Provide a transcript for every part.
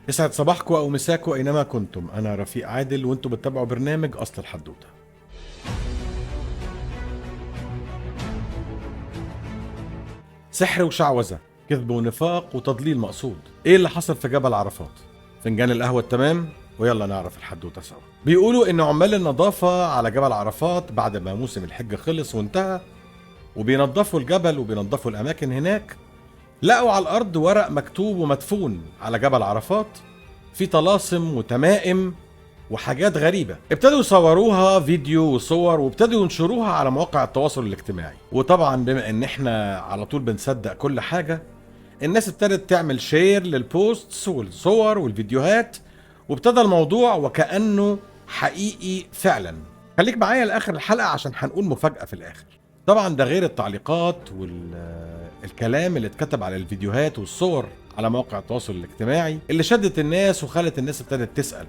يسعد صباحكم او مساكم اينما كنتم. انا رفيق عادل وانتم بتتابعوا برنامج اصل الحدوتة. سحر وشعوذه، كذب ونفاق وتضليل مقصود. ايه اللي حصل في جبل عرفات؟ فنجان القهوة التمام ويلا نعرف الحدوتة سوا. بيقولوا ان عمال النظافة على جبل عرفات بعد ما موسم الحج خلص وانتهى وبينظفوا الجبل وبينظفوا الاماكن هناك، لقوا على الارض ورق مكتوب ومدفون على جبل عرفات في طلاسم وتمائم وحاجات غريبة. ابتدوا يصوروها فيديو وصور وابتدوا ينشروها على مواقع التواصل الاجتماعي. وطبعا بما ان احنا على طول بنصدق كل حاجة، الناس ابتدت تعمل share لل posts والصور والفيديوهات، وابتدى الموضوع وكأنه حقيقي فعلا. خليك معايا لآخر الحلقة عشان هنقول مفاجأة في الآخر. طبعا ده غير التعليقات والكلام اللي اتكتب على الفيديوهات والصور على مواقع التواصل الاجتماعي اللي شدت الناس وخلت الناس ابتدت تسأل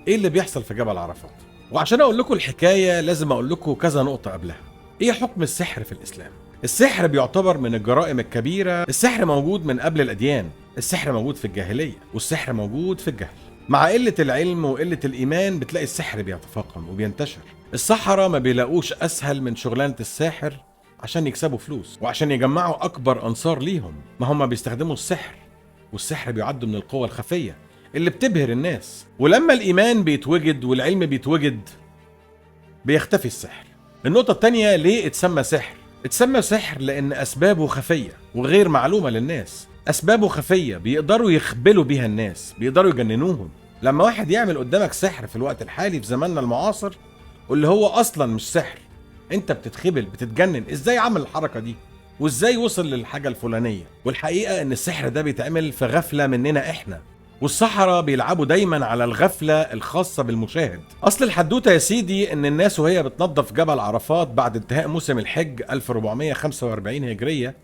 ايه اللي بيحصل في جبل عرفات. وعشان اقول لكم الحكاية لازم اقول لكم كذا نقطة قبلها. ايه حكم السحر في الاسلام؟ السحر بيعتبر من الجرائم الكبيرة. السحر موجود من قبل الاديان، السحر موجود في الجاهلية، والسحر موجود في الجهل. مع قلة العلم وقلة الإيمان بتلاقي السحر بيتفاقم وبينتشر. السحرة ما بيلاقوش أسهل من شغلانة الساحر عشان يكسبوا فلوس وعشان يجمعوا أكبر أنصار ليهم. ما هم بيستخدموا السحر، والسحر بيعد من القوة الخفية اللي بتبهر الناس. ولما الإيمان بيتوجد والعلم بيتوجد بيختفي السحر. النقطة التانية، ليه اتسمى سحر؟ اتسمى سحر لأن أسبابه خفية وغير معلومة للناس. أسبابه خفية بيقدروا يخبلوا بيها الناس، بيقدروا يجننوهم. لما واحد يعمل قدامك سحر في الوقت الحالي في زماننا المعاصر واللي هو اصلا مش سحر، انت بتتخبل بتتجنن، ازاي عمل الحركة دي وازاي وصل للحاجة الفلانية. والحقيقة ان السحر ده بيتعمل في غفلة مننا احنا، والسحرة بيلعبوا دايما على الغفلة الخاصة بالمشاهد. اصل الحدوتة يا سيدي ان الناس وهي بتنظف جبل عرفات بعد انتهاء موسم الحج 1445 هجرية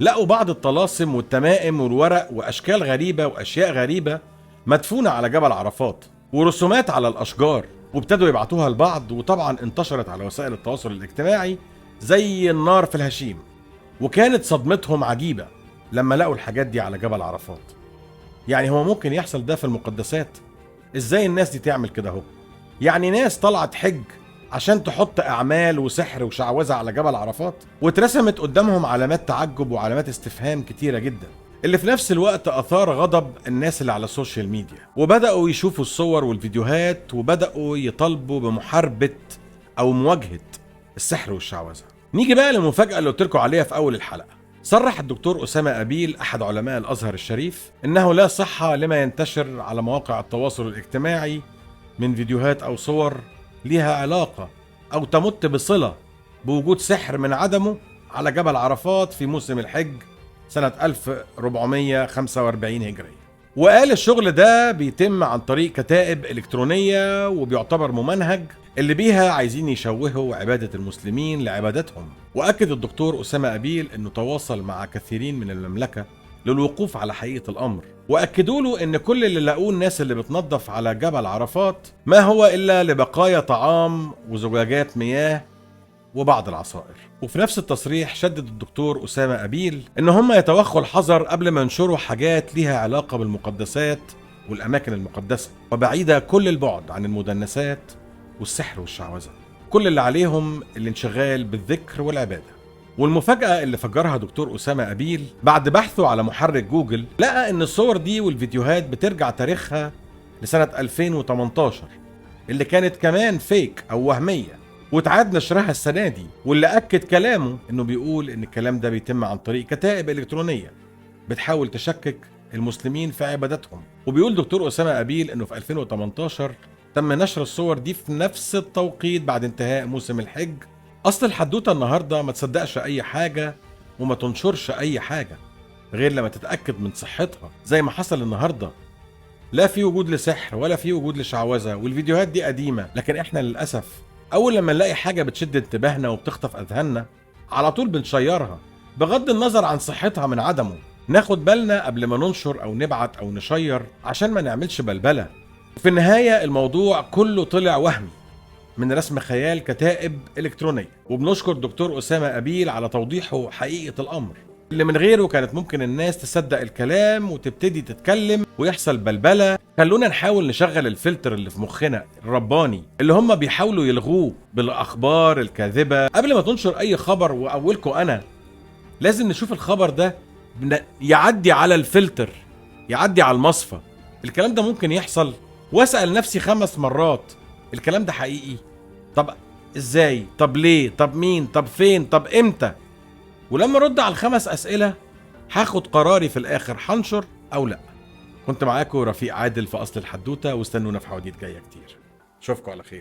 لقوا بعض الطلاسم والتمائم والورق واشكال غريبة واشياء غريبة مدفونة على جبل عرفات ورسومات على الأشجار، وابتدوا يبعتوها لبعض، وطبعا انتشرت على وسائل التواصل الاجتماعي زي النار في الهشيم. وكانت صدمتهم عجيبة لما لقوا الحاجات دي على جبل عرفات. يعني هو ممكن يحصل ده في المقدسات؟ ازاي الناس دي تعمل كده اهو؟ يعني ناس طلعت حج عشان تحط أعمال وسحر وشعوذة على جبل عرفات، واترسمت قدامهم علامات تعجب وعلامات استفهام كتيرة جدا، اللي في نفس الوقت أثار غضب الناس اللي على ال social media، وبدأوا يشوفوا الصور والفيديوهات وبدأوا يطالبوا بمحاربة أو مواجهة السحر والشعوذة. نيجي بقى للمفاجأة اللي قلت لكم عليها في أول الحلقة. صرح الدكتور أسامة أبيل أحد علماء الأزهر الشريف إنه لا صحة لما ينتشر على مواقع التواصل الاجتماعي من فيديوهات أو صور ليها علاقة أو تمت بصلة بوجود سحر من عدمه على جبل عرفات في موسم الحج سنة 1445 هجرية. وقال الشغل ده بيتم عن طريق كتائب إلكترونية وبيعتبر ممنهج اللي بيها عايزين يشوهوا عبادة المسلمين لعبادتهم. وأكد الدكتور أسامة أبيل أنه تواصل مع كثيرين من المملكة للوقوف على حقيقة الأمر، وأكدوا له أن كل اللي لقوه الناس اللي بتنظف على جبل عرفات ما هو إلا لبقايا طعام وزجاجات مياه وبعض العصائر. وفي نفس التصريح شدد الدكتور أسامة أبيل إن هم يتوخوا الحذر قبل ما ينشروا حاجات ليها علاقة بالمقدسات والأماكن المقدسة، وبعيدة كل البعد عن المدنسات والسحر والشعوذة. كل اللي عليهم الانشغال بالذكر والعبادة. والمفاجأة اللي فجرها دكتور أسامة أبيل بعد بحثه على محرك جوجل، لقى إن الصور دي والفيديوهات بترجع تاريخها لسنة 2018 اللي كانت كمان فيك أو وهمية، واتعاد نشرها السنة دي. واللي أكد كلامه إنه بيقول إن الكلام ده بيتم عن طريق كتائب إلكترونية بتحاول تشكك المسلمين في عبادتهم. وبيقول دكتور أسامة أبيل إنه في 2018 تم نشر الصور دي في نفس التوقيت بعد انتهاء موسم الحج. أصل الحدوتة النهاردة ما تصدقش أي حاجة وما تنشرش أي حاجة غير لما تتأكد من صحتها، زي ما حصل النهاردة. لا في وجود لسحر ولا في وجود لشعوذة، والفيديوهات دي قديمة، لكن إحنا للأسف أول لما نلاقي حاجة بتشد انتباهنا وبتخطف أذهاننا على طول بنشيرها بغض النظر عن صحتها من عدمه. ناخد بالنا قبل ما ننشر أو نبعت أو نشير عشان ما نعملش بلبلة. وفي النهاية الموضوع كله طلع وهمي من رسم خيال كتائب إلكترونية. وبنشكر دكتور أسامة أبيل على توضيحه حقيقة الأمر. اللي من غيره كانت ممكن الناس تصدق الكلام وتبتدي تتكلم ويحصل بلبلة. خلونا نحاول نشغل الفلتر اللي في مخنا الرباني اللي هم بيحاولوا يلغوه بالاخبار الكاذبة. قبل ما تنشر اي خبر، واولكم انا، لازم نشوف الخبر ده يعدي على الفلتر، يعدي على المصفى. الكلام ده ممكن يحصل؟ واسأل نفسي 5 مرات، الكلام ده حقيقي؟ طب ازاي؟ طب ليه؟ طب مين؟ طب فين؟ طب امتى؟ ولما ارد على ال5 اسئلة هاخد قراري في الاخر، هنشر او لا. كنت معاكم رفيق عادل في اصل الحدوتة، واستنونا في حواديت جاية كتير. اشوفكم على خير.